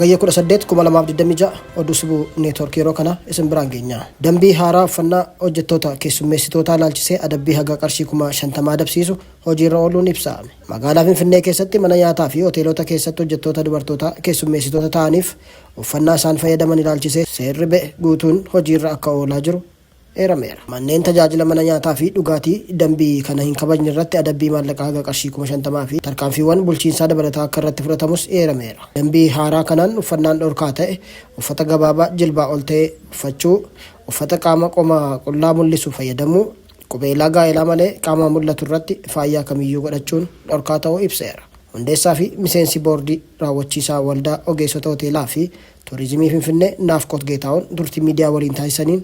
Hagayya 18, 2026 oduu Sibuu Neetwoork yeroo kana isin biraan geenya. Dambii haaraa uffannaa hojjettoota keessummeessitootaa ilaalchisee adabbii haga qarshii 50,000 adabsiisu hojiirra ooluun ibsame. Magaalaa Finfinnee keessatti mana nyaataa fi hoteelota keessatti hojjettoota dubartootaa keessummeessitoota ta'aniif uffannaa isaan fayyadaman ilaalchisee seerri ba'e guutuun hojiirra akka oolaa jiru eerameera. Manneen tajaajila mana nyaataa fi dhugaatii dambii kana hin kabajne irratti adabbii maallaqaa haga qarshii 50,000 fi tarkaanfiiwwan bulchiinsaa dabalataa akka irratti fudhatamus eerameera. Dambii haaraa kanaan uffannaan dhorkaa ta'e uffata gabaabaa jilbaa ol ta'e uffachuu, uffata qaama qoma qullaa mul'isu fayyadamuu, qubeelaa gaa'elaa malee qaama mul'atu irratti faayyaa kamiyyuu godhachuun dhorkaa ta'uu ibseera. Hundeessaa fi miseensi boordii raawwachiisaa Waldaa Ogeessota Hoteelaa fi Turizimii Finfinnee Naafqoot Geetaahun turtii miidiyaa waliin taasisaniin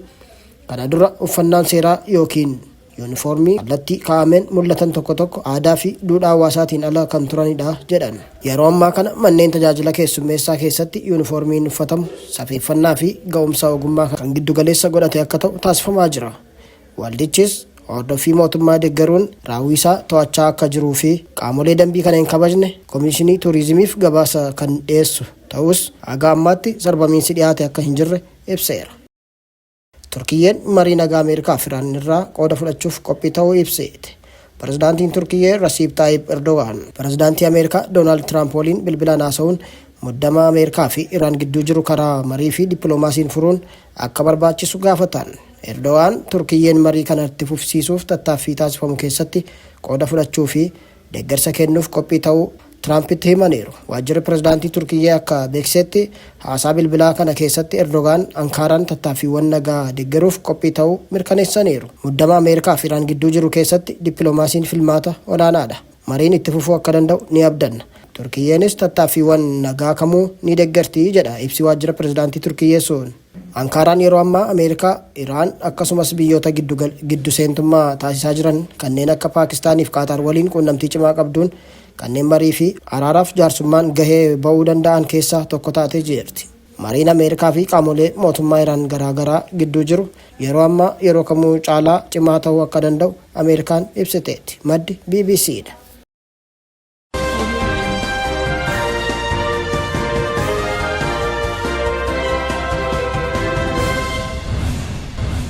kana dura uffannaan seeraa ykn yuunifoormii kallattii kaa'ameen mul'atan tokko tokko aadaa fi duudhaa hawaasaatiin ala kan turanidha jedhan. Yeroo ammaa kana manneen tajaajila keessummeessaa keessatti yuunifoormiin uffatamu safeeffannaa fi ga'umsa ogummaa kan giddugaleessa godhate akka ta'u taasifamaa jira. Waldichis hordoffii mootummaa deggeruun raawwiisaa to'achaa akka jiruu fi qaamolee dambii kana hin kabajne Komishinii Turizimiif gabaasa kan dhiyeessu ta'us haga ammaatti sarbamiinsi dhiyaate akka hin jirre ibseera. Turkiyyeen marii nagaa Ameerikaa fi Iraan irraa qooda fudhachuuf qophii ta'uu ibsite. Pirezidaantiin Turkiyyee Rasiib Xaayib Erdogaan Pirezidaantii Ameerikaa Doonaald Tiraamp waliin bilbilaan haasa'uun muddama Ameerikaa fi Iraan gidduu jiru karaa marii fi dippiloomaasiin furuun akka barbaachisu gaafatan. Erdogaan Turkiyyeen marii kana itti fufsiisuuf tattaaffii taasifamu keessatti qooda fudhachuu fi deeggarsa kennuuf qophii ta'uu Tiraampitti himaniiru. Waajjirri pirezidaantii Turkiyyee akka beeksisetti haasaa bilbilaa kana keessatti Erdogaan Ankaaraan tattaaffiiwwan nagaa deggeruuf qophii ta'uu mirkaneessaniiru. Muddama Ameerikaa fi Iraan gidduu jiru keessatti dippiloomaasiin filmaata olaanaadha. Mariin itti fufuu akka danda'u ni abdanna. Turkiyyeenis tattaaffiiwwan nagaa kamuu ni deggerti jedha ibsi waajjira pirezidaantii Turkiyyee sun. Ankaaraan yeroo ammaa Ameerikaa, Iraan akkasumas biyyoota giddu seentummaa taasisaa jiran kanneen akka Paakistaaniif Qaataar waliin quunnamtii cimaa qabduun kanneen marii fi araaraaf jaarsummaan gahee ba'uu danda'an keessaa tokko taatee jirti. Mariin Ameerikaa fi qaamolee mootummaa Iraan garaa garaa gidduu jiru yeroo ammaa yeroo kamuu caalaa cimaa ta'uu akka danda'u Ameerikaan ibsiteetti. Maddi BBC dha.